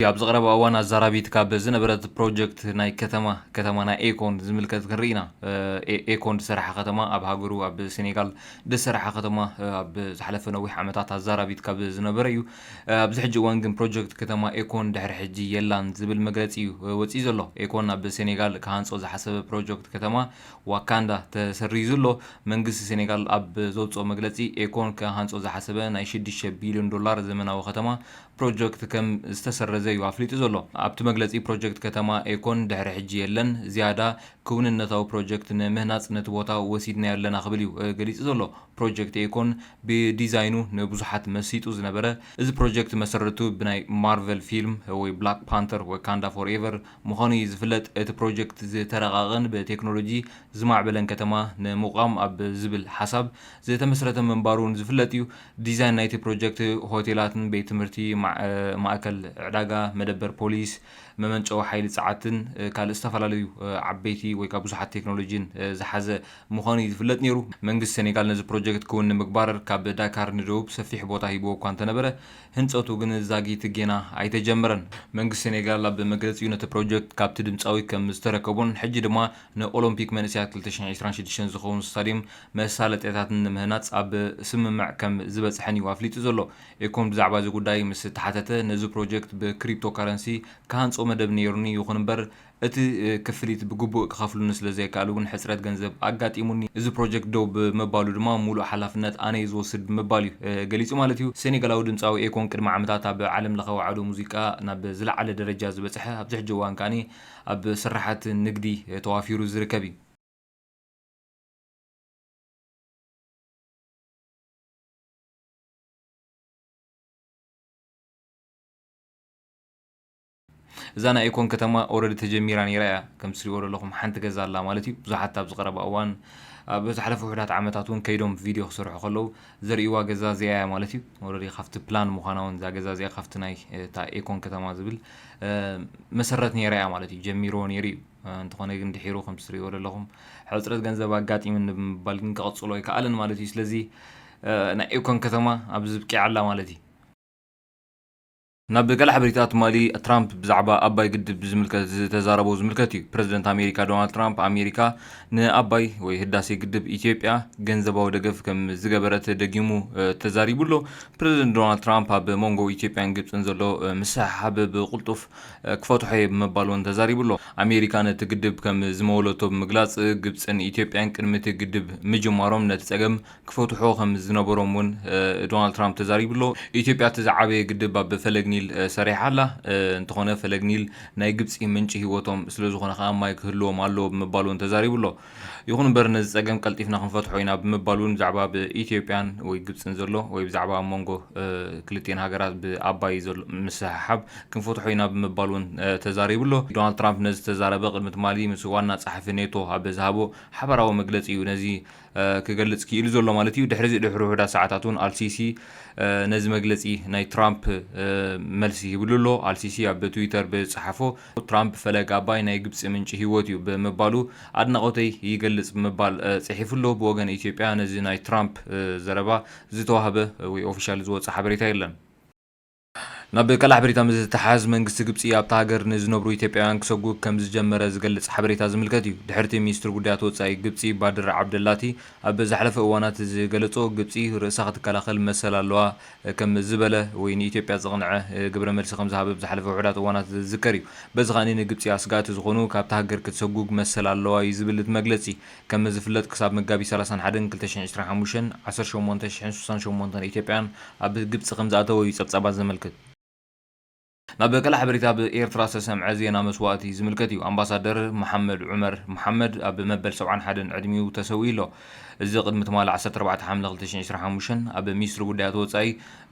ኣብዚ ቀረባ እዋን ኣዛራቢት ካብ ዝነበረት ፕሮጀክት ናይ ከተማ ከተማ ናይ ኤኮን ዝምልከት ክንርኢ ኢና። ኤኮን ዝሰረሓ ከተማ ኣብ ሃገሩ ኣብ ሴኔጋል ዝሰረሓ ከተማ ኣብ ዝሓለፈ ነዊሕ ዓመታት ኣዛራቢት ካብ ዝነበረ እዩ። ኣብዚ ሕጂ እዋን ግን ፕሮጀክት ከተማ ኤኮን ድሕሪ ሕጂ የላን ዝብል መግለፂ እዩ ወፂኡ ዘሎ። ኤኮን ኣብ ሴኔጋል ክሃንፆ ዝሓሰበ ፕሮጀክት ከተማ ዋካንዳ ተሰሪዙ ኣሎ። መንግስቲ ሴኔጋል ኣብ ዘውፅኦ መግለፂ ኤኮን ክሃንፆ ዝሓሰበ ናይ ሽዱሽተ ቢልዮን ዶላር ዘመናዊ ከተማ ፕሮጀክት ከም ዝተሰረዘ እዩ ኣፍሊጡ ዘሎ። ኣብቲ መግለፂ ፕሮጀክት ከተማ ኤኮን ድሕሪ ሕጂ የለን፣ ዝያዳ ክውንነታዊ ፕሮጀክት ንምህናፅ ነቲ ቦታ ወሲድናዮ ኣለና ክብል እዩ ገሊፁ ዘሎ። ፕሮጀክት ኤኮን ብዲዛይኑ ንብዙሓት መሲጡ ዝነበረ፣ እዚ ፕሮጀክት መሰረቱ ብናይ ማርቨል ፊልም ወይ ብላክ ፓንተር ወካንዳ ፎርኤቨር ምዃኑ እዩ ዝፍለጥ። እቲ ፕሮጀክት ዝተረቓቐን ብቴክኖሎጂ ዝማዕበለን ከተማ ንምቋም ኣብ ዝብል ሓሳብ ዝተመስረተ ምንባሩ እውን ዝፍለጥ እዩ። ዲዛይን ናይቲ ፕሮጀክት ሆቴላትን ቤት ትምህርቲ፣ ማእከል ዕዳጋ፣ መደበር ፖሊስ፣ መመንጨዊ ሓይሊ ጸዓትን ካልእ ዝተፈላለዩ ዓበይቲ ወይ ከዓ ብዙሓት ቴክኖሎጂን ዝሓዘ ምዃኑ እዩ ዝፍለጥ ነይሩ። መንግስቲ ሴኔጋል ነዚ ፕሮጀክት ክውን ንምግባር ካብ ዳካር ንደቡብ ሰፊሕ ቦታ ሂብዎ እኳ እንተነበረ፣ ህንፀቱ ግን ዛጊት ጌና ኣይተጀመረን። መንግስቲ ሴኔጋል ኣብ መግለፂኡ ነቲ ፕሮጀክት ካብቲ ድምፃዊ ከም ዝተረከቦን ሕጂ ድማ ንኦሎምፒክ መንእሰያት ክልተ ሽሕን ዕስራን ሽዱሽተን ዝኸውን ስታድየም መሳለጥያታትን ንምህናፅ ኣብ ስምምዕ ከም ዝበፅሐን እዩ ኣፍሊጡ ዘሎ። ኤኮን ብዛዕባ እዚ ጉዳይ ምስ ተሓተተ፣ ነዚ ፕሮጀክት ብክሪፕቶ ካረንሲ ክሃንፆ መደብ ነይሩኒ፣ ይኹን እምበር እቲ ክፍሊት ብግቡእ ክኸፍሉኒ ስለ ዘይከኣሉ እውን ሕፅረት ገንዘብ ኣጋጢሙኒ። እዚ ፕሮጀክት ደው ብምባሉ ድማ ሙሉእ ሓላፍነት ኣነ እየ ዝወስድ ብምባል እዩ ገሊፁ ማለት እዩ። ሴኔጋላዊ ድምፃዊ ኤኮን ቅድሚ ዓመታት ኣብ ዓለም ለኸ ዋዕዶ ሙዚቃ ናብ ዝለዓለ ደረጃ ዝበፅሐ፣ ኣብዚ ሕጂ እዋን ከኣ ኣብ ስራሓት ንግዲ ተዋፊሩ ዝርከብ እዩ። እዛ ናይ ኤኮን ከተማ ኦረዲ ተጀሚራ ነይራ እያ። ከም ትሪእዎ ዘለኹም ሓንቲ ገዛ ኣላ ማለት እዩ። ብዙሓት ኣብዚ ቀረባ እዋን፣ ኣብ ዝሓለፉ ውሑዳት ዓመታት እውን ከይዶም ቪድዮ ክሰርሑ ከለዉ ዘርእይዋ ገዛ እዚኣ እያ ማለት እዩ። ኦረዲ ካብቲ ፕላን ምዃና እውን እዛ ገዛ እዚኣ ካብቲ ናይ እታ ኤኮን ከተማ ዝብል መሰረት ነይራ እያ ማለት እዩ። ጀሚርዎ ነይሩ እዩ። እንተኾነ ግን ድሒሩ ከም ትሪእዎ ዘለኹም ሕፅረት ገንዘብ ኣጋጢሙኒ ብምባል ግን ክቕፅሎ ኣይከኣለን ማለት እዩ። ስለዚ ናይ ኤኮን ከተማ ኣብዚ ብቂዓ ኣላ ማለት እዩ። ናብ ካልእ ሓበሬታ ትማሊ ትራምፕ ብዛዕባ ኣባይ ግድብ ዝምልከት ዝተዛረቦ ዝምልከት እዩ። ፕረዚደንት ኣሜሪካ ዶናልድ ትራምፕ ኣሜሪካ ንኣባይ ወይ ህዳሴ ግድብ ኢትዮጵያ ገንዘባዊ ደገፍ ከም ዝገበረት ደጊሙ ተዛሪቡ ኣሎ። ፕረዚደንት ዶናልድ ትራምፕ ኣብ መንጎ ኢትዮጵያን ግብፅን ዘሎ ምስሕሓብ ብቕልጡፍ ክፈትሖ እየ ብምባል እውን ተዛሪቡ ኣሎ። ኣሜሪካ ነቲ ግድብ ከም ዝመወለቶ ብምግላፅ ግብፅን ኢትዮጵያን ቅድሚ እቲ ግድብ ምጅማሮም ነቲ ፀገም ክፈትሖ ከም ዝነበሮም እውን ዶናልድ ትራምፕ ተዛሪቡ ኣሎ። ኢትዮጵያ እቲ ዝዓበየ ግድብ ኣብ ፈለግ ኒል ሰሪሓ ኣላ። እንተኾነ ፈለግ ኒል ናይ ግብፂ ምንጪ ህይወቶም ስለዝኾነ ከዓ ማይ ክህልዎም ኣለዎ ብምባል እውን ተዛሪቡ ኣሎ። ይኹን እምበር ነዚ ፀገም ቀልጢፍና ክንፈትሖ ኢና ብምባል እውን ብዛዕባ ኣብ ኢትዮጵያን ወይ ግብፅን ዘሎ ወይ ብዛዕባ ኣብ መንጎ ክልቲኤን ሃገራት ብኣባይ ዘሎ ምስሕሓብ ክንፈትሖ ኢና ብምባል እውን ተዛሪቡ ኣሎ። ዶናልድ ትራምፕ ነዚ ዝተዛረበ ቅድሚ ትማሊ ምስ ዋና ጸሓፊ ኔቶ ኣብ ዝሃቦ ሓባራዊ መግለጺ እዩ ነዚ ክገልጽ ክኢሉ ዘሎ ማለት እዩ። ድሕሪ እዚ ድሕሪ ውሑዳት ሰዓታት እውን ኣልሲሲ ነዚ መግለጺ ናይ ትራምፕ መልሲ ይብሉ ኣሎ። ኣልሲሲ ኣብ ትዊተር ብዝጸሓፎ፣ ትራምፕ ፈለግ ኣባይ ናይ ግብጺ ምንጪ ህይወት እዩ ብምባሉ ኣድናቖተይ ይገልጽ ብምባል ጽሒፉ ኣሎ። ብወገን ኢትዮጵያ ነዚ ናይ ትራምፕ ዘረባ ዝተዋህበ ወይ ኦፊሻል ዝወጸ ሓበሬታ የለን። ናብ ካልእ ሓበሬታ ምስ ዝተሓዝ፣ መንግስቲ ግብጺ ኣብታ ሃገር ንዝነብሩ ኢትዮጵያውያን ክሰጉግ ከም ዝጀመረ ዝገልጽ ሓበሬታ ዝምልከት እዩ። ድሕርቲ ሚኒስትር ጉዳያት ወጻኢ ግብጺ ባድር ዓብደላቲ ኣብ ዝሓለፈ እዋናት ዝገለጾ፣ ግብጺ ርእሳ ክትከላኸል መሰል ኣለዋ ከም ዝበለ ወይ ንኢትዮጵያ ዘቕንዐ ግብረ መልሲ ከም ዝሃበ ብዝሓለፈ ውሑዳት እዋናት ዝዝከር እዩ። በዚ ከኣ ንግብጺ ኣስጋእቲ ዝኾኑ ካብታ ሃገር ክትሰጉግ መሰል ኣለዋ እዩ ዝብል እቲ መግለጺ። ከም ዝፍለጥ ክሳብ መጋቢት ሰላሳን ሓደን ክልተ ሽሕን ዕስራን ሓሙሽተን ዓሰርተ ሸሞንተ ሽሕን ስሳን ሸሞንተን ኢትዮጵያን ኣብ ግብጺ ከም ዝኣተወ እዩ ጸብጻባት ዘመልክት። ናብ ካልእ ሓበሬታ ኣብ ኤርትራ ዝተሰምዐ ዜና መስዋእቲ ዝምልከት እዩ። ኣምባሳደር መሓመድ ዑመር መሓመድ ኣብ መበል ሰብዓን ሓደን ዕድሚኡ ተሰዊኡ ኣሎ። እዚ ቅድሚ ትማሊ ዓሰርተ ኣርባዕተ ሓምለ ክልተ ሽሕን ዕስራን ሓሙሽተን ኣብ ሚኒስትሪ ጉዳያት ወጻኢ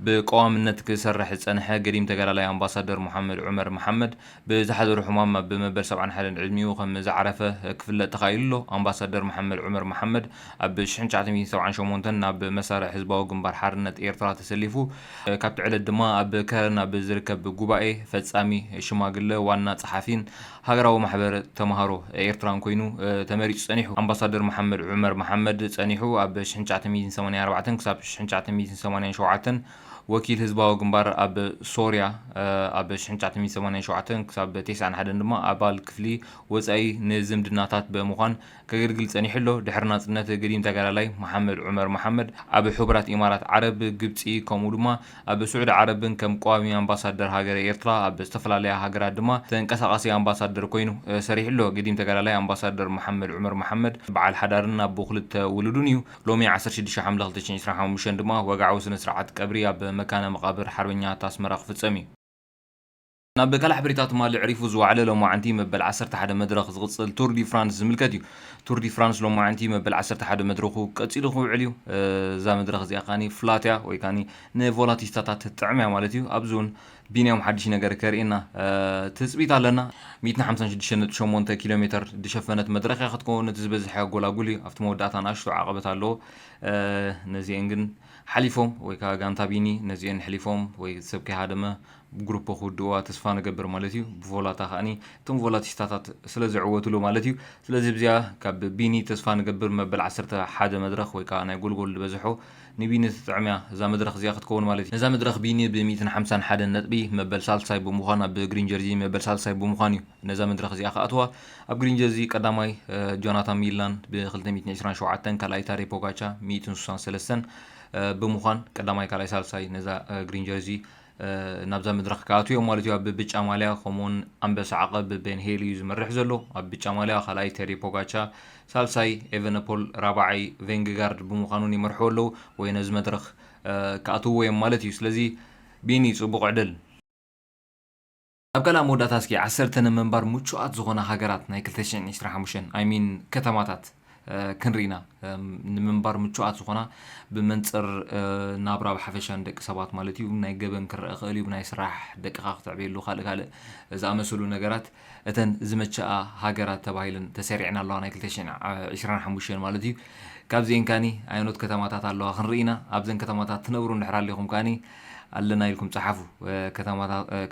ብቀዋምነት ክሰርሕ ዝጸንሐ ገዲም ተጋዳላይ ኣምባሳደር መሓመድ ዑመር መሓመድ ብዝሓደሮ ሕማም ኣብ መበል ሰብዓን ሓደን ዕድሚኡ ከም ዝዓረፈ ክፍለጥ ተኻኢሉ ኣሎ። ኣምባሳደር መሓመድ ዑመር መሓመድ ኣብ ሽሕን ትሽዓተ ሚእትን ሰብዓን ሸሞንተን ናብ መሳርዕ ህዝባዊ ግንባር ሓርነት ኤርትራ ተሰሊፉ፣ ካብቲ ዕለት ድማ ኣብ ከረን ኣብ ዝርከብ ጉባኤ ፈጻሚ ሽማግለ ዋና ጸሓፊን ሃገራዊ ማሕበር ተማሃሮ ኤርትራን ኮይኑ ተመሪጹ ጸኒሑ። ኣምባሳደር መሓመድ ዑመር መሓመድ ጸኒሑ ኣብ ሽሕን ትሽዓተ ሚእትን ሰማንያን ኣርባዕተን ክሳብ ሽሕን ትሽዓተ ሚእትን ሰማንያን ሸውዓተን ወኪል ህዝባዊ ግንባር ኣብ ሶርያ ኣብ ሽሕን ትሽዓተ ሚእትን ሰማንያን ሸውዓተን ክሳብ ተስዓን ሓደን ድማ ኣባል ክፍሊ ወጻኢ ንዝምድናታት ብምዃን ከገልግል ጸኒሑ ኣሎ። ድሕሪ ናጽነት ገዲም ተጋዳላይ መሓመድ ዑመር መሓመድ ኣብ ሕቡራት ኢማራት ዓረብ፣ ግብጺ ከምኡ ድማ ኣብ ስዑዲ ዓረብን ከም ቀዋሚ ኣምባሳደር ሃገረ ኤርትራ ኣብ ዝተፈላለያ ሃገራት ድማ ተንቀሳቓሲ ኣምባሳደር ኮይኑ ሰሪሑ ኣሎ። ገዲም ተጋዳላይ ኣምባሳደር መሓመድ ዑመር መሓመድ በዓል ሓዳርን ኣቦ ክልተ ውሉድን እዩ። ሎሚ ዓሰርተ ሽዱሽተ ሓምለ ክልተ ሽሕን ዕስራን ሓሙሽተን ድማ ወግዓዊ ስነ ስርዓት ቀብሪ ኣብ መካነ መቓብር ሓርበኛታት ኣስመራ ክፍጸም እዩ። ናብ ካልእ ሓበሬታ ትማሊ ዕሪፉ ዝወዓለ ሎማዓንቲ መበል ዓሰርተ ሓደ መድረኽ ዝቕጽል ቱር ዲ ፍራንስ ዝምልከት እዩ። ቱር ዲ ፍራንስ ሎማዓንቲ መበል ዓሰርተ ሓደ መድረኹ ቀጺሉ ክውዕል እዩ። እዛ መድረኽ እዚኣ ከኣኒ ፍላት እያ ወይ ከኣኒ ንቮላቲስታታት ትጥዕም እያ ማለት እዩ። ኣብዚ እውን ቢንያም ሓድሽ ነገር ከርእየና ትጽቢት ኣለና። ሚእትን ሓምሳን ሽዱሽተን ነጥቢ ሸሞንተ ኪሎ ሜትር ዝሸፈነት መድረኽ እያ ክትከውን። እቲ ዝበዝሐ ጎላጉል እዩ። ኣብቲ መወዳእታ ንኣሽቱ ዓቐበት ኣለዎ። ነዚአን ግን ሓሊፎም ወይ ከዓ ጋንታ ቢኒ ነዚአን ሕሊፎም ወይ ሰብ ከይሃደመ ብግሩፖ ክውድእዋ ተስፋ ንገብር ማለት እዩ። ብቮላታ ከኣኒ እቶም ቮላቲስታታት ስለ ዝዕወትሉ ማለት እዩ። ስለዚ ብዚኣ ካብ ቢኒ ተስፋ ንገብር መበል ዓሰርተ ሓደ መድረኽ ወይ ከዓ ናይ ጎልጎል ዝበዝሖ ንቢኒ ትጥዕምያ እዛ መድረኽ እዚኣ ክትከውን ማለት እዩ። ነዛ መድረኽ ቢኒ ብ ሚእትን ሓምሳን ሓደን ነጥቢ መበል ሳልሳይ ብምዃን ኣብ ግሪን ጀርዚ መበል ሳልሳይ ብምዃን እዩ ነዛ መድረኽ እዚኣ ክኣትዋ። ኣብ ግሪን ጀርዚ ቀዳማይ ጆናታን ሚላን ብ ክልተ ሚእትን ዕስራን ሸውዓተን ካልኣይ ታዴ ፖጋቻ ሚእትን ስሳን ሰለስተን ብምዃን ቀዳማይ ካልኣይ ሳልሳይ ነዛ ግሪን ጀርዚ ናብዛ መድረኽ ክኣትዉ እዮም ማለት እዩ። ኣብ ብጫ ማልያ ከምኡውን ኣንበሳ ዓቐብ ቤን ሄል እዩ ዝመርሕ ዘሎ። ኣብ ብጫ ማልያ ካልኣይ ቴዲ ፖጋቻ፣ ሳልሳይ ኤቨነፖል፣ ራብዓይ ቬንግጋርድ ብምዃኑን ይመርሕዎ ኣለዉ ወይ ነዚ መድረኽ ክኣትውዎ እዮም ማለት እዩ። ስለዚ ቢኒ ጽቡቕ ዕድል። ኣብ ካልእ መወዳእታ እስኪ ዓሰርተ ንምንባር ምቹኣት ዝኾና ሃገራት ናይ ክልተ ሽሕን ዕስራን ሓሙሽተን I mean ከተማታት ክንርኢና ንምንባር ምቹኣት ዝኾና ብመንፅር ናብራ ብሓፈሻ ንደቂ ሰባት ማለት እዩ። ናይ ገበን ክረአ ክእል እዩ፣ ብናይ ስራሕ ደቅኻ ክተዕብየሉ ካልእ ካልእ ዝኣመሰሉ ነገራት እተን ዝመቸኣ ሃገራት ተባሂለን ተሰሪዕና ኣለዋ ናይ ክልተ ሽሕን ዕስራን ሓሙሽተን ማለት እዩ። ካብዚአን ካኒ ኣየኖት ከተማታት ኣለዋ ክንርኢ ኢና። ኣብዘን ከተማታት ትነብሩ እንድሕር ኣለኹም ካኒ ኣለና ኢልኩም ጸሓፉ።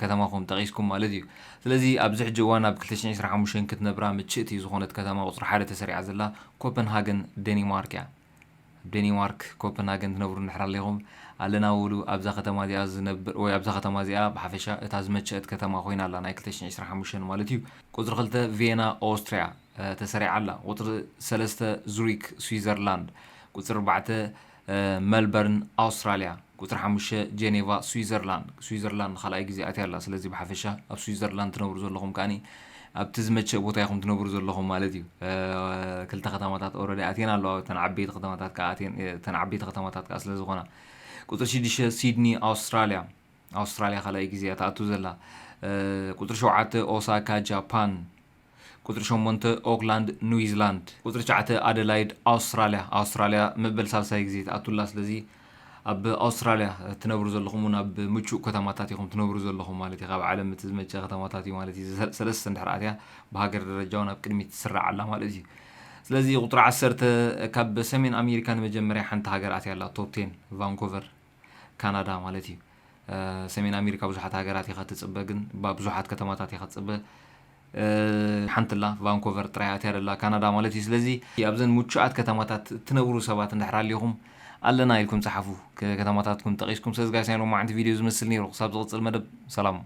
ከተማኹም ጠቒስኩም ማለት እዩ። ስለዚ ኣብዚ ሕጂ እዋን ኣብ ክልተ ሽሕን ዕስራን ሓሙሽተን ክትነብራ ምችእቲ ዝኾነት ከተማ ቁጽሪ ሓደ ተሰሪዓ ዘላ ኮፐንሃገን ደኒማርክ እያ። ኣብ ደኒማርክ ኮፐንሃገን ትነብሩ እንድሕር ኣለኹም ኣለና ውሉ ኣብዛ ከተማ እዚኣ ዝነብር ወይ ኣብዛ ከተማ እዚኣ ብሓፈሻ እታ ዝመቸአት ከተማ ኮይና ኣላ ናይ ክልተ ሽሕን ዕስራን ሓሙሽተን ማለት እዩ። ቁጽሪ ክልተ ቬና ኦስትሪያ ተሰሪዓ ኣላ። ቁጽሪ ሰለስተ ዙሪክ ስዊዘርላንድ፣ ቁጽሪ ኣርባዕተ መልበርን ኣውስትራልያ፣ ቁጽሪ ሓሙሽተ ጀኔቫ ስዊዘርላንድ። ስዊዘርላንድ ንኻልኣይ ግዜ ኣትያ ኣላ። ስለዚ ብሓፈሻ ኣብ ስዊዘርላንድ ትነብሩ ዘለኹም ከኣኒ ኣብቲ ዝመቸእ ቦታ ኢኹም ትነብሩ ዘለኹም ማለት እዩ። ክልተ ከተማታት ኦረዲ ኣትየን ኣለዋ። እተን ዓበይቲ ከተማታት ከኣ ኣትየን እተን ዓበይቲ ከተማታት ከኣ ስለ ዝኾና ቁጽሪ ሽዱሽተ ሲድኒ ኣውስትራልያ ኣውስትራልያ ካልኣይ ግዜ እያ ትኣቱ ዘላ። ቁጽሪ ሸውዓተ ኦሳካ ጃፓን። ቁጽሪ ሸሞንተ ኦክላንድ ኒውዚላንድ። ቁጽሪ ትሽዓተ ኣደላይድ ኣውስትራልያ። ኣውስትራልያ መበል ሳልሳይ ግዜ ትኣቱላ። ስለዚ ኣብ ኣውስትራልያ ትነብሩ ዘለኹም እውን ኣብ ምቹእ ከተማታት ኢኹም ትነብሩ ዘለኹም ማለት እዩ። ካብ ዓለም እቲ ዝመቸ ከተማታት እዩ ማለት እዩ። ሰለስተ እንድሕር ኣትያ ብሃገር ደረጃ እውን ኣብ ቅድሚት ትስራዕ ኣላ ማለት እዩ። ስለዚ ቁጽሪ ዓሰርተ ካብ ሰሜን ኣሜሪካ ንመጀመርያ ሓንቲ ሃገር ኣትያ ኣላ ቶፕ ቴን ቫንኮቨር ካናዳ ማለት እዩ። ሰሜን ኣሜሪካ ብዙሓት ሃገራት ኢኻ ትጽበ ግን ብዙሓት ከተማታት ኢኻ ትጽበ። ሓንትላ ቫንኮቨር ጥራይ ኣትያ ደላ ካናዳ ማለት እዩ። ስለዚ ኣብዘን ምቹኣት ከተማታት ትነብሩ ሰባት እንድሕር ኣሊኹም ኣለና ኢልኩም ጸሓፉ። ከተማታትኩም ጠቒስኩም ስለዚ ጋይስ ናይ ሎማዓንቲ ቪድዮ ዝመስል ነይሩ። ክሳብ ዝቕጽል መደብ ሰላም።